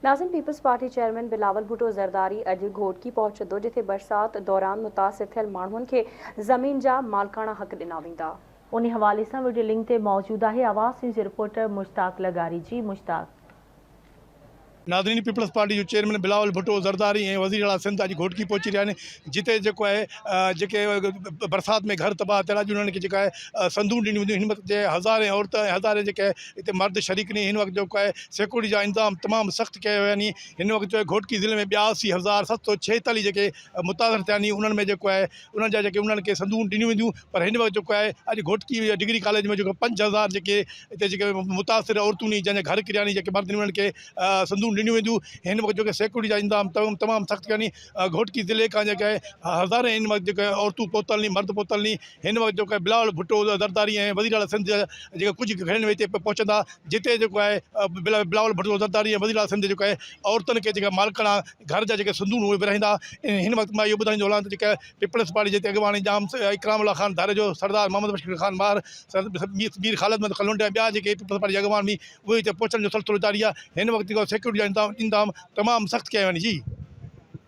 ناظم Peoples Party chairman Bilawal Bhutto Zardari اڄ گهوٽڪي پهچندو جتي برسات دوران متاثر ٿيل ماڻهن کي زمين جا مالڪاڻا حق ڏنا ويندا. ان حوالي سان وڊيو لنڪ تي موجود آهي آواز نيوز جي رپورٽر مشتاق لغاري جي مشتاق. ناظرين پيپلز پارٽي جو چيئرمين بلاول ڀٽو زرداري ۽ وزير اعليٰ سنڌ اڄ گهوٽڪي پهچي رهيا آهن جتي جيڪو آهي جيڪي برسات ۾ گهر تباهه ٿيل اڄ انهن کي جيڪا آهي سندون ڏنيون وينديون هن وقت جي هزارين عورت ۽ هزارين جيڪي هتي مرد شريڪ ني هن وقت جيڪو آهي سيڪورٽي جا انتظام تمام سخت ڪيا ويا آهن هن وقت جو گهوٽڪي ضلعي ۾ 82746 جيڪي متاثر ٿيا آهن انهن ۾ جيڪو آهي انهن جا جيڪي انهن کي سندون ڏنيون وينديون پر هن وقت جيڪو آهي اڄ گهوٽڪي ڊگري ڪاليج ۾ جيڪو 5000 جيڪي هتي جيڪي متاثر عورتون ني جنهن جا گهر ڪريا ني جيڪي مرد ني انهن کي سندون ڏنيون وينديون هن وقت جيڪي سيڪورٽي جا انتظام تمام سخت ڪيا ني گهوٽڪي ضلعي کان جيڪي هزارين هن وقت جيڪي عورتون پهتل ني مرد پهتل ني هن وقت جيڪو آهي بلاول ڀٽو زرداري ۽ وزير اعليٰ سنڌ جا جيڪي ڪجهه گهڙين ۾ هتي پهچندا جتي جيڪو آهي بلاول ڀٽو زرداري ۽ وزير اعليٰ سنڌ جيڪو آهي عورتن کي جيڪا مالڪاڻا گهر جا جيڪي سندون اهي ورهائيندا هن وقت مان اهو ٻڌائيندو هلان ته جيڪا پيپلز پارٽي جي اڳواڻي ڄام اڪرام الله خان ڌاريجو سردار محمد بشير خان ماهر مير خالد محمد ڪلونڊ ۽ ٻيا جيڪي پيپلز پارٽي جا اڳواڻ هئي اهي هتي پهچڻ جو سلسلو جاري آهي هن وقت جيڪو سيڪيورٽي جا انتظام تمام سخت ڪيا ويا آهن جي.